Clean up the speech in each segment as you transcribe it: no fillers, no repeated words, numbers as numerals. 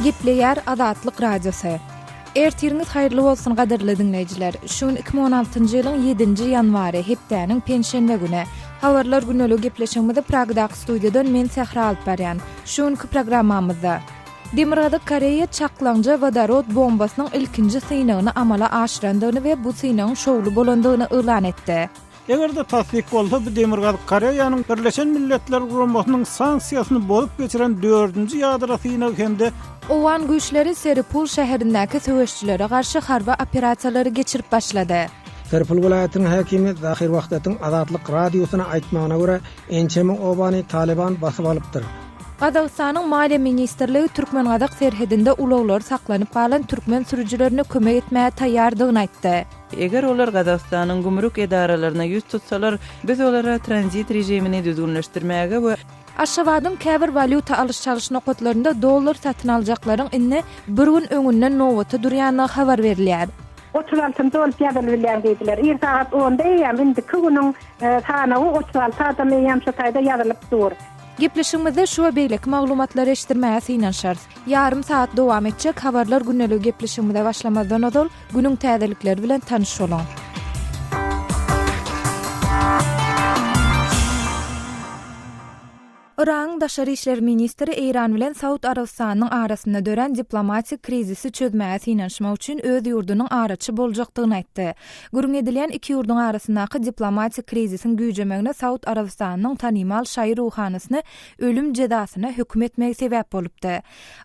Gepleýär Azatlyk Radiosy. Ertiriňiz haýyrly bolsun gadyrly diňleýjiler. Şu gün 2016-njy ýylyň 7-nji ýanwary, hepdäniň penşenbe güni. Habarlar gündeligi gepleşigimizi Pragdaky studiýadan men Sähra alyp barýan. Şu günki programmamyzda. Demirgazyk Koreýa çaklaňja wodorod bombasynyň ilkinji synagyny amala aşyrandygyny we bu synagyň şowly bolandygyny yglan etdi. Eger-de tassyk bolsa, bu Demirgazyk Koreýanyň Birleşen Milletler Guramasynyň sanksiýasyny bozup geçiren dördünji ýadro synagy hem-de Owgan güýçleri Seripul şäherindäki söweşijilere garşy harby operasiýalary geçirip başlady. Serpil welaýatynyň häkimi Zahir Wahdatyň Azatlyk Radiosyna aýtmagyna görä, ençeme obany Talyban basyp alypdyr. Gazagystanyň Maliýe ministrligi türkmen-gazak serhedinde ulaglary saklanyp galan türkmen sürüjilerine kömek etmäge taýýardygyny aýtdy. Eger olar Gazagystanyň gümrük edaralaryna ýüz tutsalar, biz olara tranzit režimini düzgünleşdirmäge we. Aşgabadyň käbir walýuta alyş-çalyş nokatlarynda dollar satyn aljaklaryň indi bir gün öňünden nobata durýandygy habar berilýär. 36-njy bolup ýazylybilýäň diýdiler. Ir sagat onda eýýäm indiki günüň sanawy 36 adam eýýäm şo taýda ýazylyp dur. Gepleşigimizde şu we beýleki maglumatlary eşitdirmäge synanyşarys. Ýarym sagat dowam etjek Habarlar gündeligi gepleşigimize başlamazdan ozal, günüň täzelikleri bilen tanyş boluň. Yragyň daşary işler ministri Eýran bilen Saud Arabystanynyň arasynda dörän diplomatik krizisi çözmäge synanyşmak üçin öz ýurdunyň araçy boljakdygyny aýtdy. Gürrüň edilýän iki ýurduň arasyndaky diplomatik krizisiň güýjemegine Saud Arabystanynyň tanymal şaýy ruhanysyny ölüm jezasyna höküm etmegi sebäp bolupdy.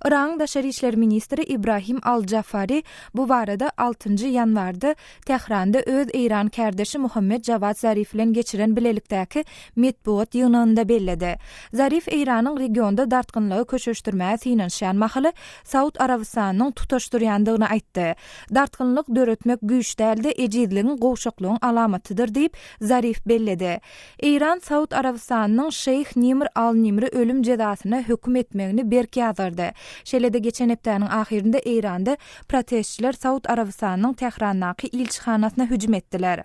Yragyň daşary işler ministri Ibrahim al-Jafari bu barada altynjy ýanwarda Tähranda öz eýran kärdeşi Muhammed Jawad Zarif bilen geçiren bilelikdäki metbugat ýygnagynda belledi. Zarif Eýranyň regionda dartgynlygy köşeşdirmäge synanyşýan mahaly Saud Arabystanynyň tutaşdyrýandygyny aýtdy. Dartgynlyk döretmek güýç däl-de, ejizligiň, gowşaklygyň alamatydyr diýip, Zarif belledi. Eýran Saud Arabystanynyň şeýh Nimr al-Nimri ölüm jezasyna höküm etmegini berk ýazgardy. Şeýle-de geçen hepdäniň ahyrynda Eýranda protestçiler Saud Arabystanynyň Tährandaky ilçihanasyna hüjüm etdiler.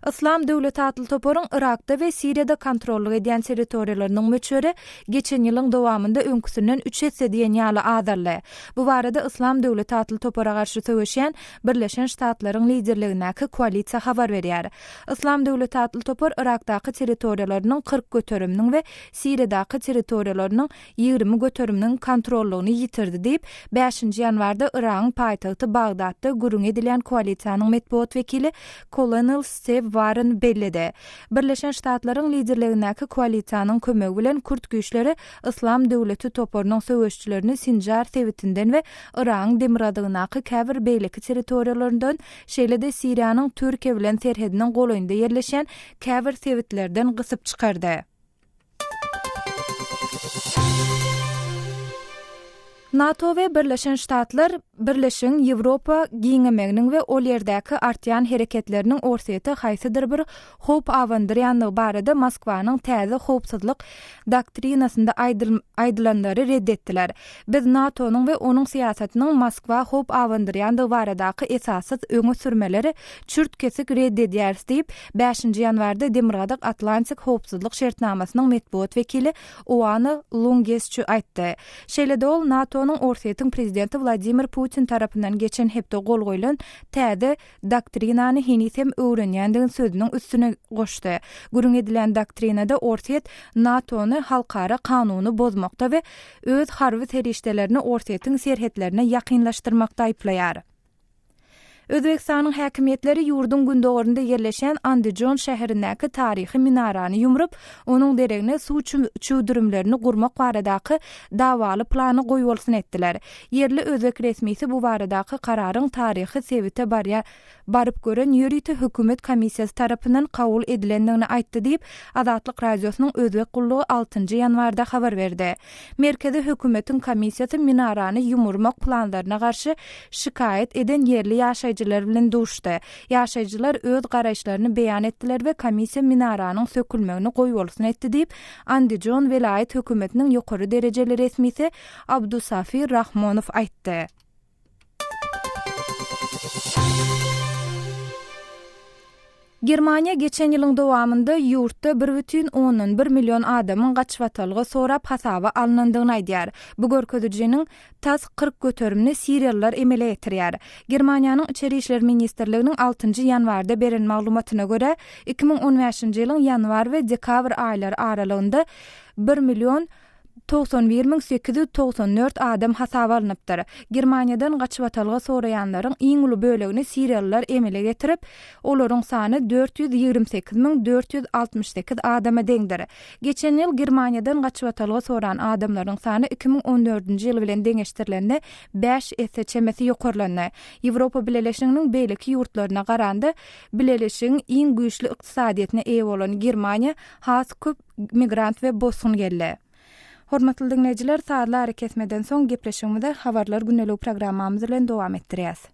Yslam döwleti atly toparyň Yrakda we Siriýada kontrollyk edýän territoriýalarynyň möçberi geçen ýylyň dowamynda öňküsinden üç esse diýen ýaly azaldy. Bu barada Yslam döwleti atly topara garşy söweşýän Birleşen Ştatlaryň liderligindäki koalisiýa habar berýär. Yslam döwleti atly topar Yrakdaky territoriýalarynyň 40 göteriminiň we Siriýadaky territoriýalarynyň 20 göteriminiň kontrollygyny ýitirdi diýip, bäşinji ýanwarda Yragyň paýtagty Bagdatda gürrüňi edilýän koalisiýanyň metbugat wekili kolonel Stew Warren belledi. Birleşen Ştatlaryň liderligindäki koalisiýanyň kömegi bilen kürt güýçleri Yslam döwleti toparynyň söweşijilerini Sinjar sebitinden we Yragyň demirgazygyndaky käbir beýleki territoriýalaryndan, şeýle-de Siriýanyň Türkiýe bilen serhediniň golaýynda ýerleşýän käbir sebitlerden gysyp çykardy. NATO we Birleşen Ştatlar Birleşigiň Ýewropa giňemeginiň we ol ýerdäki artýan hereketleriniň Orsýete haýsydyr bir howp abandyrýanlygy barada Moskwanyň täze howpsuzlyk doktrinasynda aýdylanlary red etdiler. Biz NATO-nyň we onuň syýasatynyň Moskwa howp abandyrýandygy baradaky esassyz öňe sürmeleri çürt-kesik red edýäris diýip, bäşinji ýanwarda Demirgazyk Atlantik howpsuzlyk şertnamasynyň metbugat wekili Oana Lungesçu aýtdy. Şeýle-de ol NATO-nyň Orsýetiň prezidenti Wladimir Putin tarapyndan geçen hepde gol goýlan täze doktrinany heniz hem öwrenýändigini sözüniň üstüne goşdy. Gürrüň edilýän doktrinada Orsýet NATO-ny halkara kanuny bozmakda we öz harby serişdelerini Orsýetiň serhetlerine ýakynlaşdyrmakda aýyplaýar. Özbegistanyň häkimiýetleri ýurduň gündogarynda ýerleşýän Andijon şäherindäki taryhy minarany ýumrup, onuň deregine suw çüwdürimlerini gurmak baradaky dawaly plany goýbolsun etdiler. Ýerli özbek resmisi bu baradaky kararyň taryhy sebite baryp gören ýörite hökümet komissiýasy tarapyndan kabul edilendigini aýtdy diýip, Azatlyk Radiosynyň Özbek gullugy altynjy ýanwarda habar berdi. Merkezi hökümetiň komissiýasy minarany ýumurmak planlaryna garşy şikaýat eden ýerli ýaşaýjylar bilen duşdy. Ýaşaýjylar öz garaýyşlaryny beýan etdiler we komissiýa minaranyň sökülmegini goýbolsun etdi diýip, Andijon welaýat hökümetiniň ýokary derejeli resmisi Abdusafi Rahmonow aýtdy. Germaniýa geçen ýylyň dowamynda ýurtda bir bütin ondan bir million adamyň gaçybatalga sorap hasaba alnandygyny aýdýar. Bu görkezijiniň tas 40 göterimini siriýalylar emele getirýär. Germaniýanyň Içeri işler ministrliginiň altynjy ýanwarda beren maglumatyna görä, 2015-nji ýylyň ýanwar we dekabr aýlary aralygynda bir million 91 894 adam hasaba alnypdyr. Germaniýadan gaçybatalga soraýanlaryň iň uly bölegini siriýalylar emele getirip, olaryň sany 428 468 adama deňdir. Geçen ýyl Germaniýadan gaçybatalga soran adamlaryň sany 2014-nji ýyl bilen deňeşdirilende bäş esse çemesi ýokarlandy. Ýewropa Bileleşiginiň beýleki ýurtlaryna garanda, Bileleşigiň iň güýçli ykdysadyýetine eýe bolan Germaniýa has köp migrant we bosgun geldi. Hormatly diňleýjiler, sazly arakesmeden soň gepleşigimizi Habarlar gündeligi programmamyz bilen dowam etdirýäs.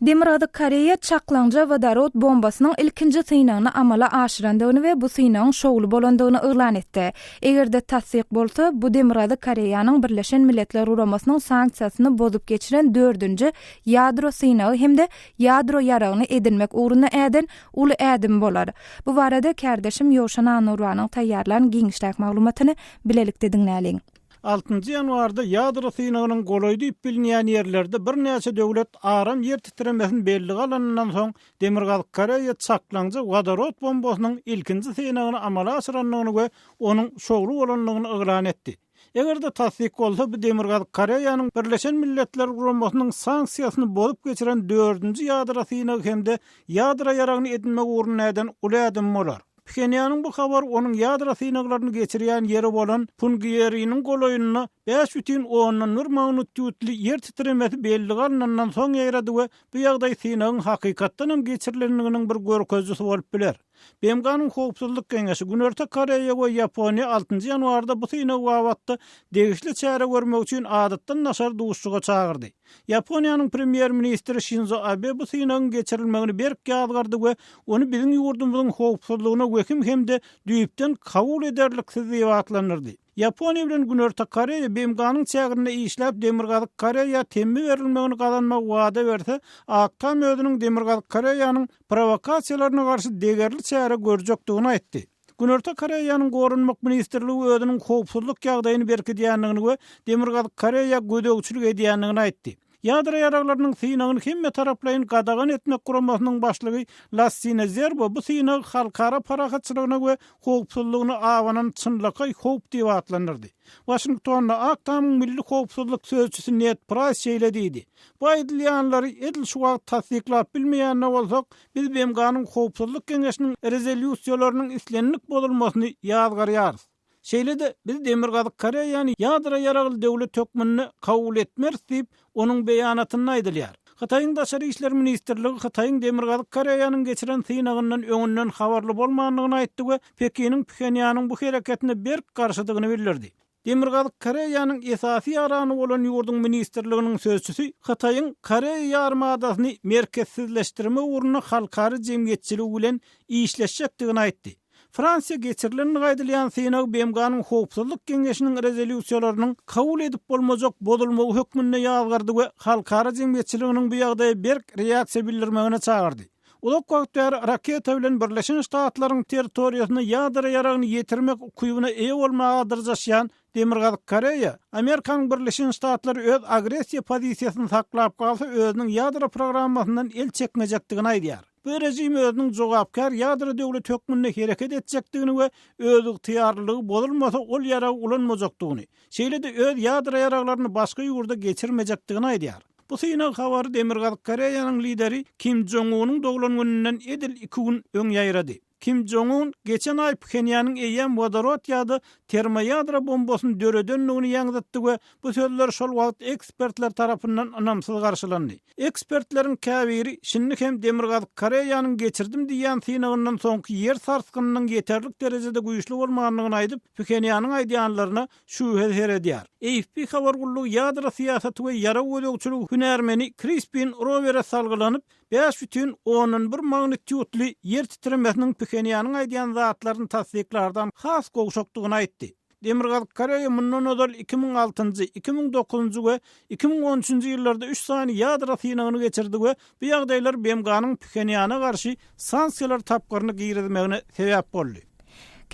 Demirgazyk Koreýa çaklaňja wodorod bombasynyň ilkinji synagyny amala aşyrandygyny we bu synagyň şowly bolandygyny yglan etdi. Eger-de tassyk bolsa, bu Demirgazyk Koreýanyň Birleşen Milletler Guramasynyň sanksiýasyny bozup geçiren dördünji ýadro synagy hem-de ýadro ýaragyny edinmek ugrunda äden uly ädim bolar. Bu barada kärdeşim Ýowşan Annurbanyň taýýarlan giňişräk maglumatyny bilelikde diňläliň. Altynjy ýanwarda ýadro synagynyň golaý diýip bilinýän ýerlerde birnäçe döwlet aram ýer titremesini bellige alanyndan soň, Demirgazyk Koreýa çaklaňja wodorod bombasynyň ilkinji synagyny amala aşyrandygyny we onuň şowly bolandygyny yglan etdi. Eger-de tassyk bolsa, bu Demirgazyk Koreýanyň Birleşen Milletler Guramasynyň sanksiýasyny bozup geçiren dördünji ýadro synagy hem-de ýadro ýaragyny edinmek ugrunda äden uly ädim bolar. Phenýanyň bu habary onuň ýadro synaglaryny geçirýän ýeri bolan Punggýeriniň golaýynda 5,1 magnitýudly ýer titremesi bellige alnandan soň ýaýrady we bu ýagdaý synagyň hakykatdan hem geçirilendiginiň bir görkezijisi bolup biler. BMG-niň Howpsuzlyk Geňeşi Günorta Koreýa we Ýaponiýa altynjy ýanwarda bu synag babatda degişli çäre görmek üçin adatdan daşary duşuşyga çagyrdy. Ýaponiýanyň premýer-ministri Şinzo Abe bu synagyň geçirilmegini berk ýazgardy we ony biziň ýurdumyzyň howpsuzlygyna wehim hem-de düýpden kabul ederliksiz diýip atlandyrdy. Ýaponiýa bilen Günorta Koreýa BMG-niň çäginde işläp Demirgazyk Koreýa temmi berilmegini gazanmagy wada berse, Ak Tam özüniň Demirgazyk Koreýanyň prowokasiýalaryna garşy degerli çäre görjekdigini aýtdy. Günorta Koreýanyň Goranmak ministrligi özüniň howpsuzlyk ýagdaýyny berkidýändigini we Demirgazyk Koreýa gözegçilik edýändigini aýtdy. Ýadro ýaraglarynyň synagyny hemmetaraplaýyn gadagan etmek guramasynyň başlygy Lassine Zerbo bu synagy halkara parahatçylygyna we howpsuzlygyna abanan çynlakaý howp diýip atlandyrdy. Waşingtonda Ak Tamyň milli howpsuzlyk sözçüsi Ned Praýs şeýle diýdi, Bu aýdylýanlary edil şu wagt tassyklap bilmeýän-de bolsak, biz BMG-niň Howpsuzlyk Geňeşiniň rezolýusiýalarynyň islendik bozulmasyny ýazgarýarys. Şeýle-de, biz Demirgazyk Koreýany ýadro ýaragly döwlet hökmünde kabul etmeris diýip, onuň beýanatynda aýdylýar. Hytaýyň Daşary işler ministrligi Hytaýyň Demirgazyk Koreýanyň geçiren synagyndan öňünden habarly bolmandygyny aýtdy we Pekiniň Phenýanyň bu hereketine berk garşydygyny bildirdi. Demirgazyk Koreýanyň esasy ýarany bolan ýurduň ministrliginiň sözçüsi Hytaýyň Koreýa ýarymadasyny merkezsizleşdirmek ugrunda halkara jemgyýetçiligi bilen işleşjekdigini aýtdy. Fransiýa geçirilendigi aýdylýan synag BMG-niň Howpsuzlyk Geňeşiniň rezolýusiýalarynyň kabul edip bolmajak bozulmagy hökmünde ýazgardy we halkara jemgyýetçiliginiň bu ýagdaýa berk reaksiýa bildirmegine çagyrdy. Uzak wagt bäri raketa bilen Birleşen Ştatlaryň territoriýasyna ýadro ýaragyny ýetirmek ukybyna eýe bolmaga dyrjaşýan Demirgazyk Koreýa, Amerikanyň Birleşen Ştatlary öz agressiýa pozisiýasyny saklap galsa özüniň ýadro programmasyndan el çekmejekdigini aýdýar. Bu režim özüniň jogapkär ýadro döwleti hökmünde hereket etjekdigini we özygtyýarlylygy bozulmasa ol ýaragy ulanmajakdygyny, şeýle-de öz ýadro ýaraglaryny başga ýurda geçirmejekdigini aýdýar. Bu synag habary Demirgazyk Koreýanyň lideri Kim Jong Unyň doglan gününden edil iki gün öň ýaýrady. Kim Jong Un geçen aý Phenýanyň eýýäm wodorod ýa-da termoýadro bombasyny döredendigini ýaňzytdy we bu sözler şol wagt ekspertler tarapyndan ynamsyz garşylandy. Ekspertleriň käbiri şindi hem Demirgazyk Koreýanyň geçirdim diýýän synagyndan soňky ýer sarsgynynyň ýeterlik derejede güýçli bolmandygyny aýdyp, Phenýanyň aýdýanlaryna şübhe seredýär. AFP habar gullugy ýadro syýasaty we ýarag gözegçiligi hünärmeni Krispin Rowere salgylanyp, 5,1 magnitýudly ýer titremesiniň Phenýanyň aýdýan zatlaryny tassyklardan has gowşakdygyny aýtdy. Demirgazyk Koreýa mundan ozal 2006-njy, 2009-njy we 2013-nji ýyllarda üç sany ýadro synagyny geçirdi we bu ýagdaýlar BMG-niň Phenýana garşy sanksiýalar tapgyryny girizmegine sebäp boldy.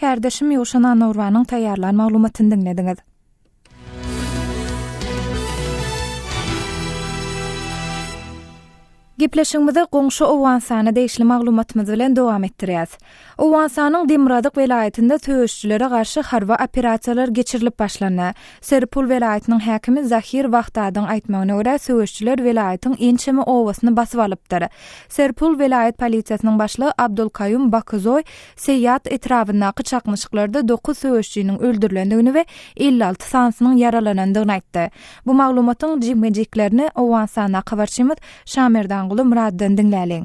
Kärdeşim Ýowşan Annagurbanyň taýýarlan maglumatyny diňlediňiz. Gepleşigimizi goňşy Owganystana degişli maglumatymyz bilen dowam etdirýäs. Owganystanyň demirgazyk welaýatynda söweşijilere garşy harby operasiýalar geçirilip başlandy. Serpul welaýatynyň häkimi Zahir Wahdadyň aýtmagyna görä, söweşijiler welaýatyň ençeme obasyny basyp alypdyr. Serpul welaýat polisiýasynyň başlygy Abdulkaýum Bakyzoý Seýýat etrabyndaky çaknyşyklarda dokuz söweşijiniň öldürilendigini we 56 sanysynyň ýaralanandygyny aýtdy. Bu maglumatyň jikme-jiklerini Owganystandaky habarçymyz Şamerdanguly Myratdan diňläliň.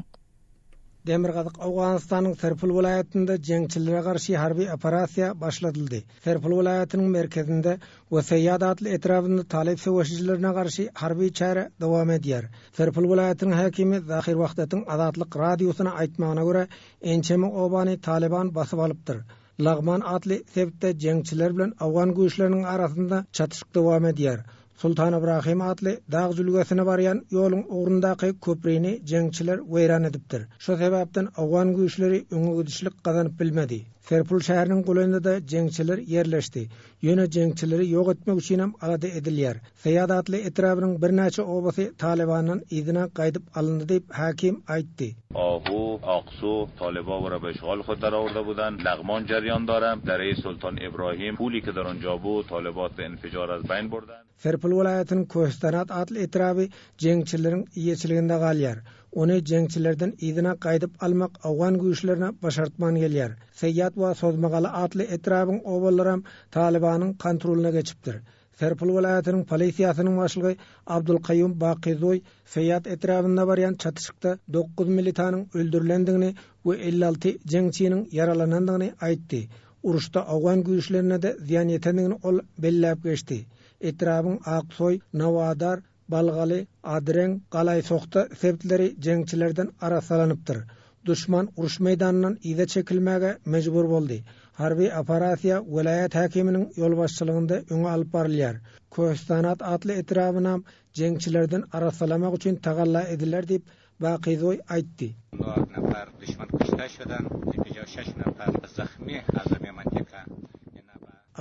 Demirgazyk Owganystanyň Serpul welaýatynda jeňçilere garşy harby operasiýa başladyldy. Serpul welaýatynyň merkezinde we Seýýad atly etrabynda talyp söweşijilerine garşy harby çäre dowam edýär. Serpul welaýatynyň häkimi Zahir Wahdatyň Azatlyk Radiosyna aýtmagyna görä, ençeme obany Talyban basyp alypdyr. Lagman atly sebitde jeňçiler bilen owgan güýçleriniň arasynda çatyşyk dowam edýär. Sultan Ybrahym atly dag jülgesine barýan ýoluň ugrundaky köprini jeňçiler weýran edipdir. Şo sebäpden owgan güýçleri öňe gidişlik gazanyp bilmedi. Serpul şäheriniň golaýynda-da jeňçiler ýerleşdi. Ýöne jeňçileri ýok etmek üçinem alada edilýär. Seýad atly etrabynyň birnäçe obasy Talybandan yzyna gaýdyp alyndy diýip, häkim aýtdy. Ahu, Aksu, Talyba we be işgal hod darawarda budan, Lagman jarýan dara, Dere-i Sultan Ibrahim, puli ki dar onja bud, Talybat be infijar az beýn burdan. Serpil welaýatynyň Köhüstanat atly etraby jeňçileriň eýeçiliginde galýar. Ony jeňçilerden yzyna gaýdyp almak owgan güýçlerine başartman gelýär. Seýýat we Sozmagala atly etrabyň obalaram Talybanyň kontrolyna geçipdir. Serpil welaýatynyň polisiýasynyň başlygy Abdulkaýum Bakyzoý Seýýat etrabynda barýan çatyşykda dokuz militanyň öldürilendigini we 56 jeňçiniň ýaralanandygyny aýtdy. Uruşda owgan güýçlerine-de zyýan ýetendigini ol belläp geçdi. Etrabyň Aksoý, Nawadar, Balgaly, Adreň, Galaýsohta sebitleri jeňçilerden arassalanypdyr. Duşman uruş meýdanyndan yza çekilmäge mejbur boldy. Harby operasiýa welaýat häkiminiň ýolbaşçylygynda öňe alyp barylýar. Köhüstanat atly etrabynam jeňçilerden arassalamak üçin tagalla ediler diýip, Bakyzoý aýtdy.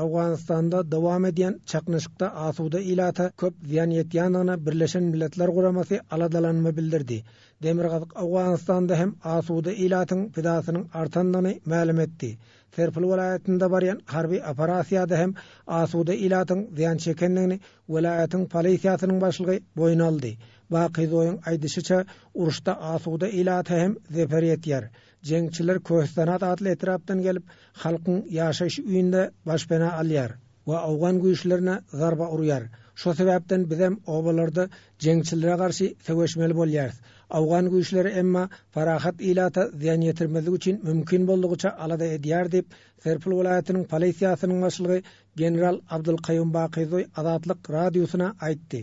Owganystanda dowam edýän çaknyşykda asuda ilata köp zyýan ýetýändigine Birleşen Milletler Guramasy aladalanma bildirdi. Demirgazyk Owganystanda hem asuda ilatyň pidasynyň artandygyny mälim etdi. Serpil welaýatynda barýan harby operasiýada hem asuda ilatyň zyýan çekendigini welaýatyň polisiýasynyň başlygy boýun aldy. Bakyzoýyň aýdyşyça, uruşda asuda ilata hem zeper ýetýär. Jeňçiler Köhüstanat atly etrapdan gelip, halkyň ýaşaýyş öýünde başpena alýar we owgan güýçlerine zarba urýar. Şo sebäpden bizem obalarda jeňçilere garşy söweşmeli bolýarys. Owgan güýçleri emma parahat ilata zyýan ýetirmezlik üçin mümkin boldugyça alada edýär diýip, Serpil welaýatynyň polisiýasynyň başlygy general Abdulkaýum Bakyzoý Azatlyk Radiosyna aýtdy.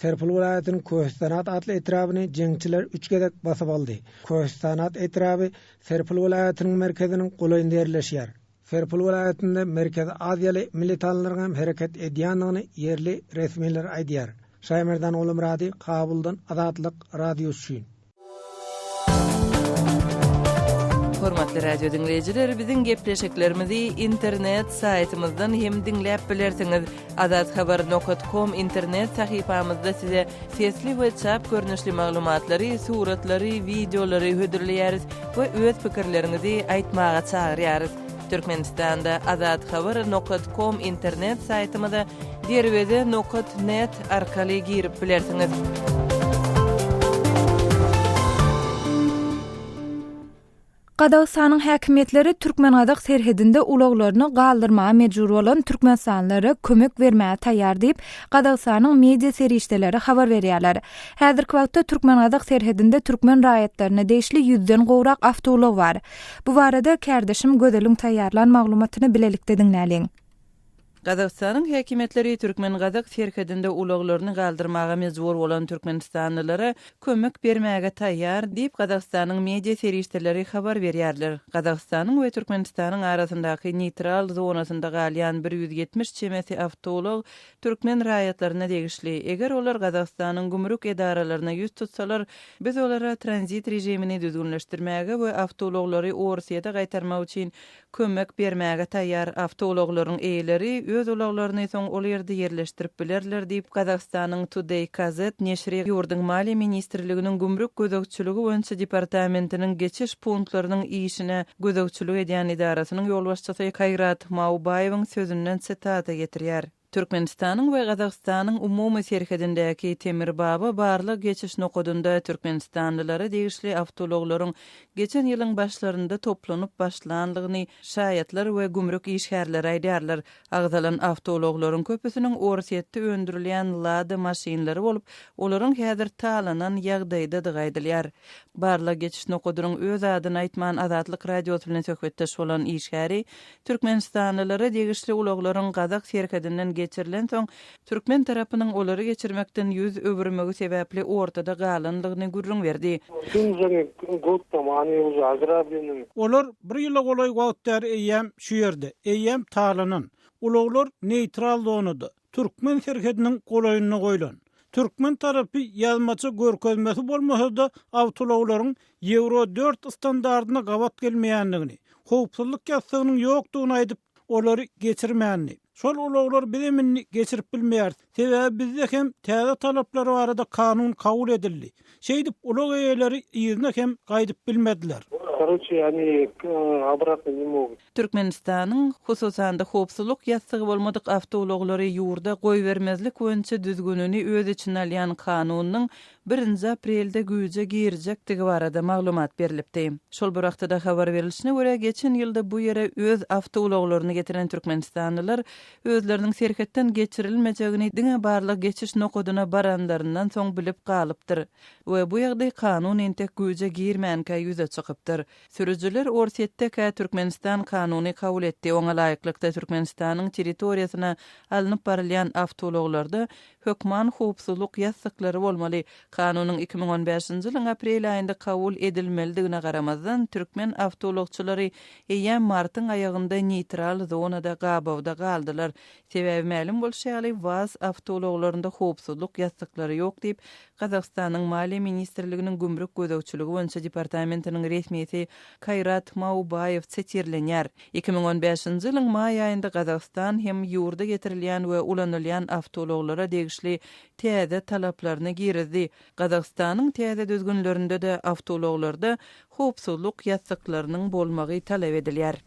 Serpil welaýatynyň Köhüstanat atly etrabyny jeňçiler üç gezek basyp aldy. Köhüstanat etraby Serpil welaýatynyň merkeziniň golaýynda ýerleşýär. Serpil welaýatynda Merkezi Aziýaly militanlaryň hem hereket edýändigini ýerli resmiler aýdýar. Şaýmerdan Gulumyrady, Kabuldan Azatlyk Radiosy üçin. Hormatly radio diňleýjiler, biziň gepleşiklerimizi internet saýtymyzdan hem diňläp bilersiňiz. Azathabar nokat kom internet sahypamyzda size sesli we çap görnüşli maglumatlary, suratlary, wideolary hödürleýäris we öz pikirleriňizi aýtmaga çagyrýarys. Türkmenistanda Azathabar nokat kom internet saýtymyza Derweze nokat net arkaly girip bilersiňiz. Gazagystanyň häkimiýetleri türkmen-gazak serhedinde ulaglaryny galdyrmaga mejbur bolan türkmenistanlylara kömek bermäge taýýar diýip, Gazagystanyň media serişdeleri habar berýärler. Häzirki wagtda türkmen-gazak serhedinde türkmen raýatlaryna degişli ýüzden gowrak awtoulag bar. Bu barada kärdeşim Gözeliň taýýarlan maglumatyny bilelikde diňläliň. Gazagystanyň häkimiýetleri türkmen-gazak serhedinde ulaglaryny galdyrmaga mejbur bolan türkmenistanlylara kömek bermäge taýýar diýip, Gazagystanyň media serişdeleri habar berýärler. Gazagystanyň we Türkmenistanyň arasyndaky neýtral zonasynda galýan 170 çemesi awtoulag türkmen raýatlaryna degişli. Eger olar Gazagystanyň gümrük edaralaryna ýüz tutsalar, biz olara tranzit režimini düzgünleşdirmäge we awtoulaglary Orsýete gaýtarmak üçin Kömek bermäge taýýar awtoulaglaryň eýeleri öz ulaglaryny soň ol ýerde ýerleşdirip bilerler diýip, Gazagystanyň Today KZ neşiri ýurduň Maliýe ministrliginiň gümrük gözegçiligi boýunça departamentiniň geçiş punktlarynyň işine gözegçilik edýän edarasynyň ýolbaşçysy Kaýrat Maubaýewiň sözünden sitata getirýär. Türkmenistanyň we Gazagystanyň umumy serhedindäki Temirbaba barlag-geçiş nokadynda türkmenistanlylara degişli awtoulaglaryň geçen ýylyň başlarynda toplanyp başlanlygyny şaýatlar we gümrük işgärleri aýdýarlar. Agzalan awtoulaglaryň köpüsiniň Orsýetde öndürilýän Lada maşynlary bolup, olaryň häzir talanan ýagdaýdadygy aýdylýar. Barlag-geçiş nokadynyň öz adyny aýtman Azatlyk Radiosy bilen söhbetdeş bolan işgäri Türkmenistanlylara degişli ulaglaryň gazak serhedinden geçirilensoň, türkmen tarapynyň olary geçirmekden ýüz öwürmegi sebäpli ortada galanlygyny gürrüň berdi. Olar bir ýyla golaý wagt bäri eýýäm şu ýerde, eýýäm talanan. Ulaglar neýtral zonada, türkmen serhediniň golaýynda goýlan. Türkmen tarapy ýazmaça görkezmesi bolmasa-da, awtoulaglaryň Ýewro dört standardyna gabat gelmeýändigini, howpsuzlyk ýassygynyň ýokdugyny aýdyp, olary geçirmändi. Şol ulaglary bizem indi geçirip bilmeýäris. Sebäbi bizde hem täze talaplar barada kanun kabul edildi. Şeýdip, ulag eýeleri yzyna hem gaýdyp bilmediler. Karoçe oni obratno ne mogut. Türkmenistanyň, hususan-da, howpsuzlyk ýassygy bolmadyk awtoulaglary ýurda goýbermezlik boýunça düzgünini öz içine alýan kanunynyň birinji aprelde güýje girjekdigi barada maglumat berlipdi. Şol bir wagtda-da habar berilişine görä, geçen ýylda bu ýere öz awtoulaglaryny getiren türkmenistanlylar özleriniň serhetden geçirilmejegini diňe barlag-geçiş nokadyna baranlaryndan soň bilip galypdyr we bu ýagdaý kanun entek güýje girmänkä ýüze çykypdyr. Sürüjiler Orsýetdekä Türkmenistan kanuny kabul etdi, oňa laýyklykda Türkmenistanyň territoriýasyna alnyp barylýan awtoulaglarda hökman howpsuzlyk ýassyklary bolmaly. Kanunyň 2015-nji ýylyň aprel aýynda kabul edilmelidigine garamazdan, türkmen awtoulagçylary eýýäm martyň aýagynda neýtral zonada gabawda galdylar. Sebäbi mälim bolşy ýaly, waz awtoulaglarynda howpsuzlyk ýassyklary ýok diýip, Gazagystanyň Maliýe ministrliginiň gümrük gözegçiligi boýunça departamentiniň resmisi Kaýrat Maubaýew sitirlenýär. 2015-nji ýylyň maý aýynda Gazagystan hem ýurda getirilýän we ulanylýan awtoulaglara degişli täze talaplaryny girizdi. Gazagystanyň täze düzgünlerinde-de awtoulaglarda howpsuzlyk ýassyklarynyň bolmagy talap edilýär.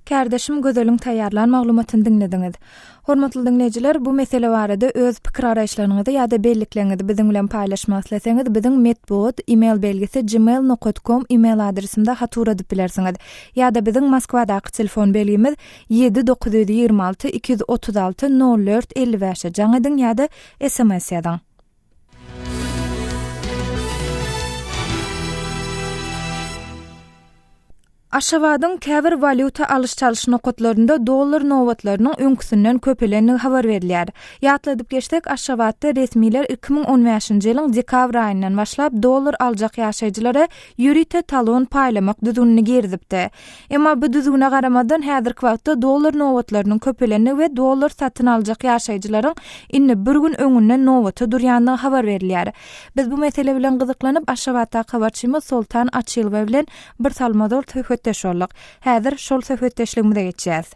Kärdeşim Gözeliň taýýarlan maglumatyny diňlediňiz. Hormatly diňleýjiler, bu mesele barada öz pikir-garaýyşlaryňyzy ýa-da bellikleriňizi biziň bilen paýlaşmak isleseňiz, biziň metbugat email belgisi gmail nokat kom email adresimde hat ugradyp bilersiňiz. Ýa-da biziň Moskwadaky telefon belgimiz ýedi 926 236 04 55-e jaň ediň ýa-da sms ýazyň. Aşgabadyň käbir walýuta alyş-çalyş nokatlarynda dollar nobatlarynyň öňküsinden köpelendigi habar berilýär. Ýatladyp geçsek, Aşgabatda resmiler 2015-nji ýylyň dekabr aýyndan başlap dollar aljak ýaşaýjylara ýörite talon paýlamak düzgünini girizipdi. Emma bu düzgüne garamazdan, häzirki wagtda dollar nobatlarynyň köpelendigi we dollar satyn aljak ýaşaýjylaryň indi bir gün öňünden nobata durýandygy habar berilýär. Biz bu mesele bilen gyzyklanyp, Aşgabatdaky habarçymyz Soltan Açylowa bilen bir salym ozal söhbetdeş bolduk. Häzir şol söhbetdeşligimize geçýäs.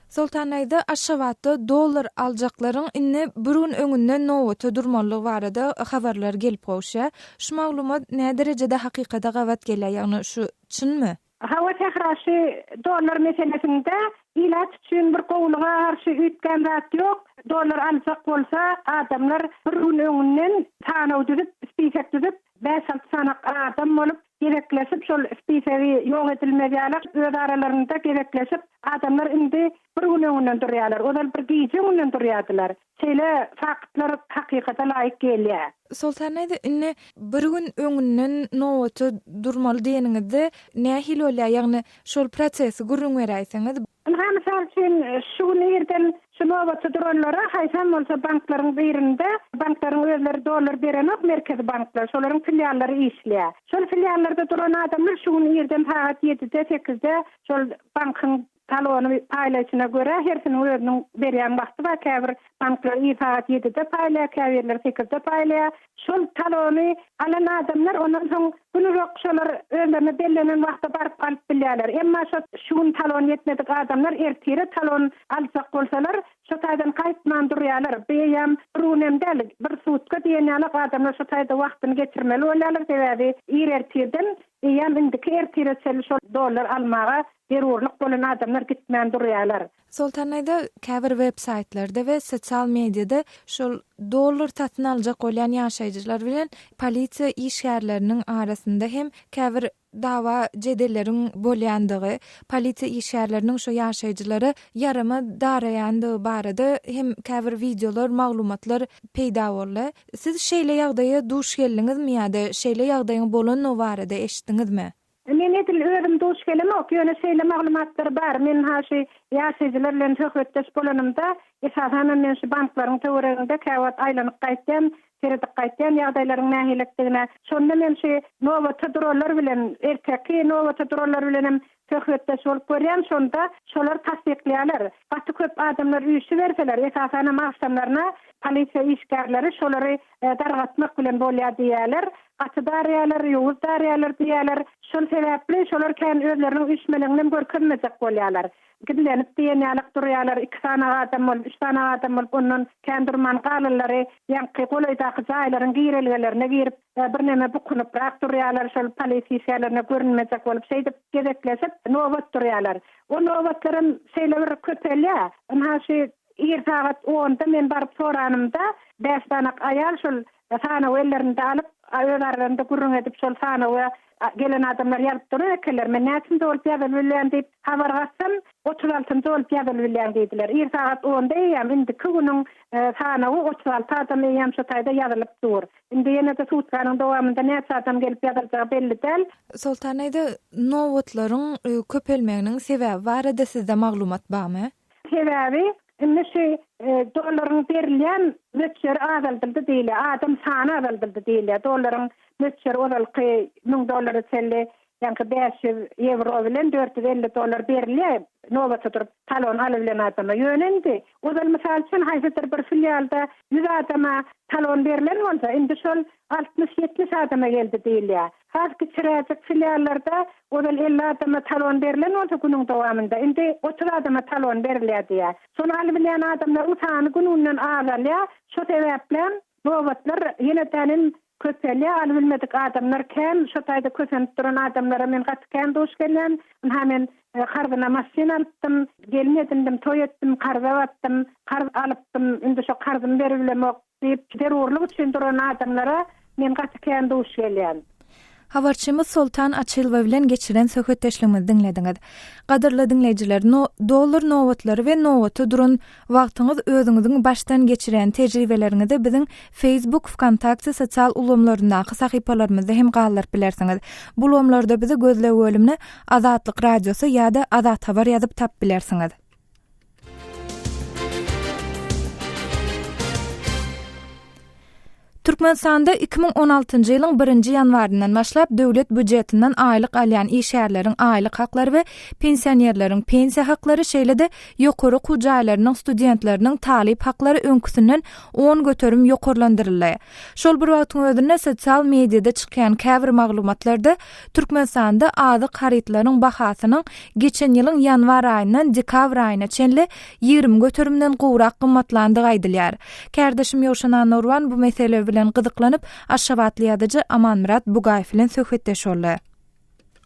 Soltan daýza, Aşgabatda dollar aljaklaryň indi bir gün öňünden nobata durmalydygy barada habarlar gelip gowuşýar. Şu maglumat näderejede hakykata gabat gelýär, ýagny şu çynmy? Hawa Sähra şu dollar meselesinde ilat üçin bir gowulyga garşy üýtgän zat ýok. Dollar aljak bolsa adamlar bir gün öňünden sanaw düzüp, spisek düzüp, bäş-alty sany adam bolup. Gezekleşip şol spisegi ýok edilmez ýaly öz aralarynda gezekleşip adamlar indi bir gün öňünden durýarlar. Ozal bir gije öňünden durýardylar. Şeýle faktlar hakykata laýyk gelýär. Soltan daýza indi bir gün öňünden nobata durmaly diýeniňizde nähili bolýar ýagny şol prosesi gürrüň beräýseňiz. Ynha mysal üçin şu gün irden şu nobata duranlara haýsam bolsa banklaryň birinde banklaryň özleri dollar berenok merkezi banklar şolaryň filiallary işleýär. Şol filiallarda duran adamlar şu gün irden sagat ýedide sekizde şol bankyň Talony paýlaýşyna görä, hersiniň özüniň berýän wagty bar, käbir banklar ir sagat ýedide paýlaýar, käbirleri sekizde paýlaýar. Şol talony alan adamlar ondan soň gün uzak şolar özlerine bellenen wagtda baryp alyp bilýärler. Emma şo şu gün talon ýetmedik adamlar ertire talon aljak bolsalar, şo taýdan gaýtman durýarlar. Bu eýýäm bir gün hem däl, bir sutka diýen ýaly adamlar şo taýda wagtyny geçirmeli bolýarlar, sebäbi ir ertirden eýýäm indiki ertire çenli şol dollar almaga Zerurlyk bolan adamlar gitmän durýarlar. Soltan daýza, käbir web saýtlarda we sosial mediada şol dollar satyn aljak bolýan ýaşaýjylar bilen polisiýa işgärleriniň arasynda hem käbir dawa jedelleriň bolýandygy, polisiýa işgärleriniň şo ýaşaýjylara ýaramaz daraýandygy barada hem käbir wideolar, maglumatlar peýda boldy. Siz şeýle ýagdaýa duş geldiňizmi ýa-da şeýle ýagdaýyň bolandygy barada eşitdiňizmi? Men edil özüm duş gelemok, ýöne şeýle maglumatlar bar. Men ha şu ýaşaýjylar bilen söhbetdeş bolanymda, esasanam men şu banklaryň töwereginde käwagt aýlanyp gaýtýan, seredip gaýtýan ýagdaýlaryň nähilidigine. Şonda men şu nobata duranlar bilen, erteki nobata duranlar bilenem söhbetdeş bolup görýän, şonda şolar tassyklaýarlar. Gaty köp adamlar üýşüberseler, esasanam agşamlaryna polisiýa işgärleri şolary dargatmak bilen bolýar diýýärler. Gaty darýarlar, ýowuz darýarlar diýýärler. Şol sebäpli şolar kän özleriniň üýşmeleňinem görkezmejek bolýarlar. Gizlenip diýen ýalak durýarlar. Iki sany adam bolup, üç sany adam bolup ondan kän durman galanlary ýaňky golaýdaky jaýlaryň girelgelerine girip, birneme bukunyprak durýarlar. Şol polisiýa işgärlerine görünmejek bolup şeýdip gezekleşip nobat durýarlar. O nobatlaram şeýle bir köpelýär. Ynha şu Ir sagat onda men baryp soranymda, bäş sanak aýal şol sanawy ellerinde alyp, öz aralarynda gürrüň edip, şol sanawa gelen adamlar ýazyp duran ekenler. Men näçinji bolup ýazylyp bilýän diýip habar gatsam, 36 njy bolup ýazylyp bilýäň diýdiler. Ir sagat onda eýýäm indiki günüň sanawy 36 adam eýýäm şo taýda ýazylyp dur. Indi ýene-de sutkanyň dowamynda näçe adam gelip ýazyljagy belli däl. Soltan daýza, nobatlaryň köpelmeginiň sebäbi barada sizde maglumat barmy? Sebäbi indi şu dollaryň berilýän möçberi azaldyldy diýilýär, adam sany azaldyldy diýilýär. Dollaryň möçberi ozalky 1000 dollara çenli, ýaňky 500 ýewro bilen 450 dollar berilýär nobata durup talon alybilen adama. Ýöne indi ozal mysal üçin haýsydyr bir filialda 100 adama talon berlen bolsa, indi şol 60-70 adama geldi diýilýär. Has kiçiräjik filiallarda ozal 50 adama talon berlen bolsa günüň dowamynda, indi 30 adama talon berilýär diýýär. Şony alybilýän adamlaryň sany gün-günden azalýar. Şo sebäplem nobatlar ýene-dänem köpelýär. Alybilmedik adamlar kän. Şo taýda kösenip duran adamlara men gaty kän duş gelýän. Ynha men karzyna maşyn alypdym, gelin edindim, toý etdim, karza batdym, karz alypdym, indi şo karzymy beribilemok. Diýip, zerurlyk üçin duran adamlara men gaty kän duş gelýän. Habarçymyz Soltan Açylowa bilen geçiren söhbetdeşligimizi diňlediňiz. Gadyrly diňleýjiler, no, dollar nobatlary we nobata duran wagtyňyz özüňiziň başdan geçirýän tejribeleriňizi biziň Facebook, Wkontakte sosial ulgamlaryndaky sahypalarymyzda hem galdyryp bilersiňiz. Bu ulgamlarda bizi gözleg bölümine Azatlyk Radiosy ýa-da Azat Habar ýazyp tapyp bilersiňiz. Türkmenistanda 2016-njy ýylyň birinji ýanwaryndan başlap döwlet býujetinden aýlyk alýan işgärleriň aýlyk haklary we pensionerleriň pensiýa haklary, şeýle-de ýokary okuw jaýlarynyň studentleriniň talyp haklary öňküsinden 10% ýokarlandyryldy. Şol bir wagtyň özünde sosial mediada çykýan käbir maglumatlarda Türkmenistanda azyk harytlaryň bahasynyň geçen ýylyň ýanwar aýyndan dekabr aýyna çenli 20 göterimden gowrak gymmatlandygy aýdylýar. Kärdeşim Ýowşan Annagurban bu mesele bilen gyzyklanyp, aşgabatly ýazyjy Amanmyrat Bugaýew bilen söhbetdeş boldy.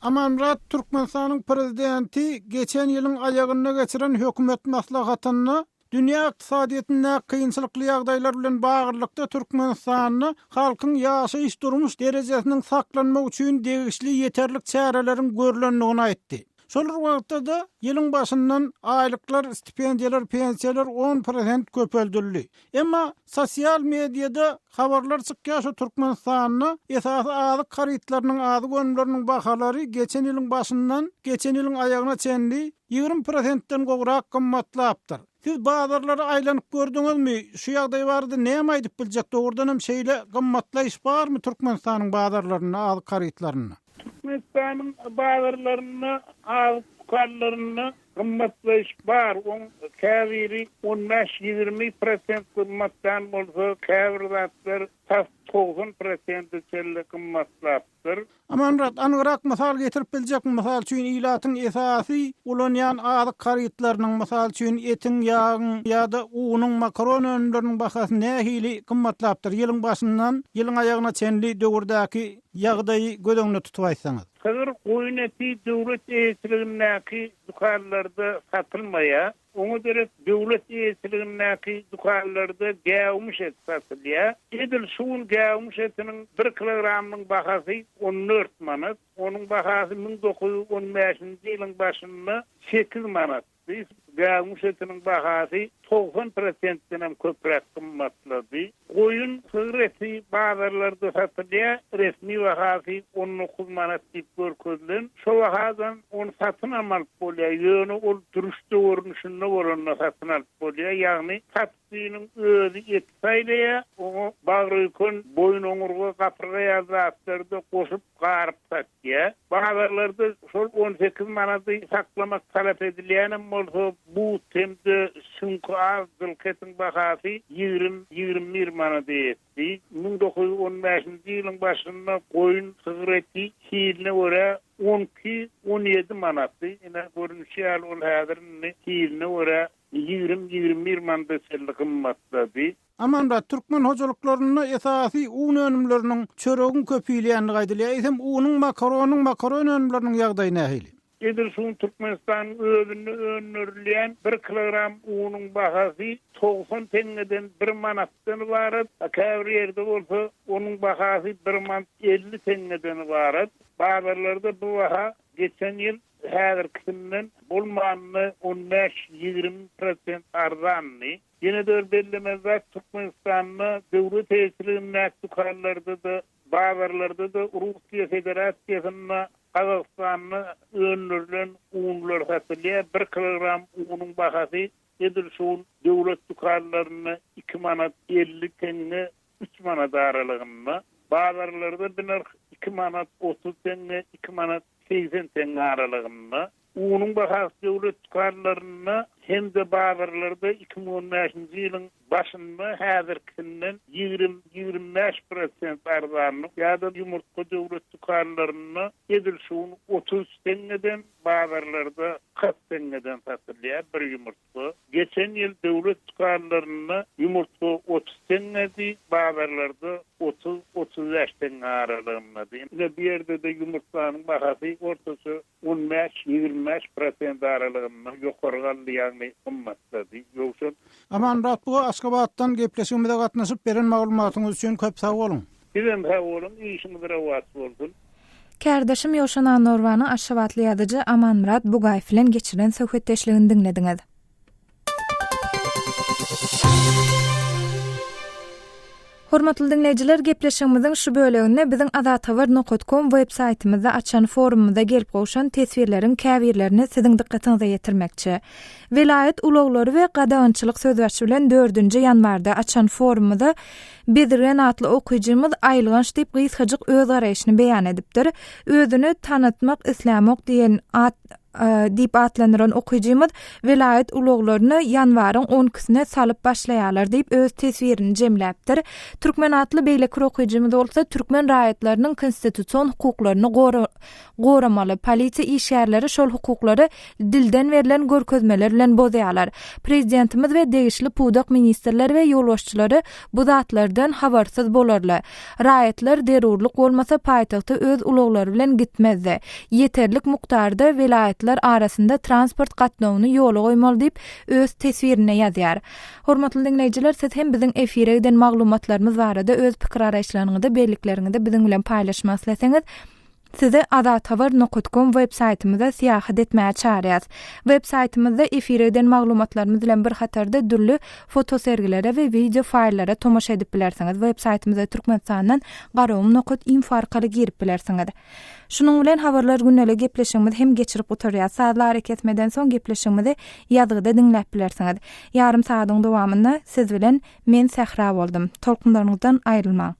Amanmyrat, Türkmenistanyň Prezidenti geçen ýylyň aýagynda geçiren hökümet maslahatynda. Dünýä ykdysadyýetindäki kynçylykly ýagdaýlar bilen baglylykda Türkmenistanda halkyň ýaşaýyş-durmuş derejesiniň saklanmagy üçin degişli ýeterlik çäreleriň görlendigini aýtdy. Şol bir wagtda-da, ýylyň başyndan aýlyklar, stipendiýalar, pensiýalar 10% köpeldildi. Emma sosial mediada habarlar çykýar, şu Türkmenistanda esasy azyk harytlarynyň, azyk önümleriniň bahalary geçen ýylyň başyndan geçen ýylyň aýagyna çenli 20 prosentden gowrak gymmatlapdyr. Siz bazarlara aýlanyp gördüňizmi, şu ýagdaý barada näme aýdyp biljek, dogrudan hem şeýle gymmatlaýyş barmy Türkmenistanyň bazarlarynda azyk harytlarynda? Türkmenistanyň bazarlarynda azyk dükanlarynda gymmatlaýyş bar, oň käbiri on bäş-ýigrimi prosent gymmatlan bolsa, käbir zatlar tas 90 prosente çenli gymmatlapdyr. Amanmyrat, anygrak mysal getirip biljekmi? Mysal üçin, ilatyň esasy ulanýan azyk harytlarynyň, mysal üçin, etiň, ýagyň ýa-da unuň, makaron önümleriniň bahasy nähili gymmatlapdyr? Ýylyň başyndan ýylyň aýagyna çenli döwürdäki ýagdaýy göz öňünde tutup aýtsaňyz. Sygyr, goýun eti döwlet eýeçiligindäki dükanlarda satylmaýar. Oňa derek döwlet eýeçiligindäki dükanlarda gäwmiş et satylýar. Edil şu gün gäwmiş etiniň bir kilogramynyň bahasy 14 manat. Onuň bahasy 1915-nji ýylyň başynda sekiz manatdy. Gäwmiş etiniň bahasy 90 prosentden hem köpräk gymmatlady. Goýun, sygyr eti bazarlarda satylýar, resmi bahasy 19 manat diýip görkezilen. Şo bahadan ony satynam alyp bolýar, ýöne ol dürüşde görnüşinde bolanda satyn alyp bolýar, ýagny satyjynyň özi eti saýlaýar, oňa bagröýken, boýun-oňurga, gapyrga ýaly zatlary-da goşup, garyp satýar. Bazarlarda şol 18 manady saklamak talap edilýänem bolsa, but hem-de süňki az jylky etiň bahasy ýigrim, 21 manada ýetdi. 1915-nji ýylyň başynda goýun, sygyr eti hiline görä on iki, on ýedi manatdy. Ine, görnüşi ýaly, ol häzir indi hiline görä ýigrim, 21 manada çenli gymmatlady. Amanmyrat, türkmen hojalyklarynda esasy un önümleriniň, çöregiň köp iýilýändigi aýdylýar. Eýsem, unuň, makaronyň, makaron önümleriniň ýagdaýy nähili? Edil şu gün Türkmenistanyň özünde öndürilýän bir kilogram unuň bahasy 90 teňňeden bir manatdan ybarat, a käbir ýerde bolsa onuň bahasy bir manat 50 teňňeden ybarat. Bazarlarda bu baha geçen ýyl häzirkisinden bolmanda on bäş-ýigrimi prosent arzandy. Ýene-de bir bellemeli zat, Türkmenistanda döwlet eýeçiligindäki dükanlarda-da, bazarlarda-da Russiýa Federasiýasynda, Gazagystanda öndürilen unlar satylýar. Bir kilogram unuň bahasy edil şu gün döwlet dükanlarynda iki manat 50 teňňe, üç manat aralygynda. Bazarlarda bu nyrh iki manat 30 teňňe, iki manat 80 teňňe aralygynda. Unuň bahasy döwlet dükanlarynda hem-de bazarlarda 2015-nji ýylyň başynda häzirkisinden ýigrim, 25 prosent arzandy ýa-da ýumurtga döwlet dükanlarynda edil şu gün 33 teňňeden, bazarlarda 40 teňňeden satylýar bir ýumurtga. Geçen ýyl döwlet dükanlarynda ýumurtga 30 teňňedi, bazarlarda 30, 35 teňňe aralygyndady. Ine bu ýerde-de ýumurtganyň bahasy ortaça on bäş, 25 prosent aralygynda ýokary galdy, ýagny gymmatlady. Ýowşan. Amanmyrat buga Aşgabatdan gepleşigimize gatnaşyp beren maglumatyňyz üçin köp sag boluň. Sizem sag boluň, işiňiz rowaç bolsun. Kärdeşim Ýowşan Annagurbanyň aşgabatly ýazyjy Amanmyrat Bugaýew bilen geçiren söhbetdeşligini diňlediňiz. Hormatly diňleýjiler, gepleşigimiziň şu böleginde biziň azathabar nokat kom web saýtymyzda açan forumymyza gelip gowşan teswirleriň käbirlerini siziň dykgatyňyza ýetirmekçi. Welaýat ulaglary we gadagançylyk sözbaşy bilen dördünji ýanwarda açan forumymyza Bezirgen atly okyjymyz aýylganç diýip gysgajyk öz garaýşyny beýan edipdir. Özüni tanatmak islämok diýen at diýip atlandyran okyjymyz welaýat ulaglaryny ýanwaryň on ikisine salyp başlaýarlar diýip öz teswirini jemläpdir. Türkmen atly beýleki bir okyjymyz bolsa türkmen raýatlarynyň konstitusion hukuklaryny goramaly, polisiýa işgärleri şol hukuklary dilden berlen görkezmeler bilen bozýarlar. Prezidentimiz we degişli pudak ministrleri we ýolbaşçylary bu zatlardan habarsyz bolarly. Raýatlar zerurlyk bolmasa paýtagta öz ulaglary bilen gitmezdi. Ýeterlik mukdarda welaýatlar. welaýatlar arasynda transport gatnawyny ýola goýmaly diýip, öz teswirinde ýazýar. Hormatly diňleýjiler, siz hem biziň efire giden maglumatlarymyz barada öz pikir-garaýyşlaryňyzy, bellikleriňizi biziň bilen paýlaşmak isleseňiz, Sizi azathabar nokat kom web saýtymyza syýahat etmäge çagyrýas. Web saýtymyzda efire giden maglumatlarymyz bilen bir hatarda dürli fotosergilere we wideo faýllara tomaşa edip bilersiňiz. Web saýtymyza Türkmenistandan garagum nokat info arkaly girip bilersiňiz. Şunuň bilen Habarlar gündeli gepleşigimizi hem geçirip gutarýas. Sazly arakesmeden soň gepleşigimizi ýazgyda diňläp bilersiňiz. Ýarym sagadyň dowamynda siz bilen men Sähra boldum. Tolkunlaryňyzdan aýrylmaň.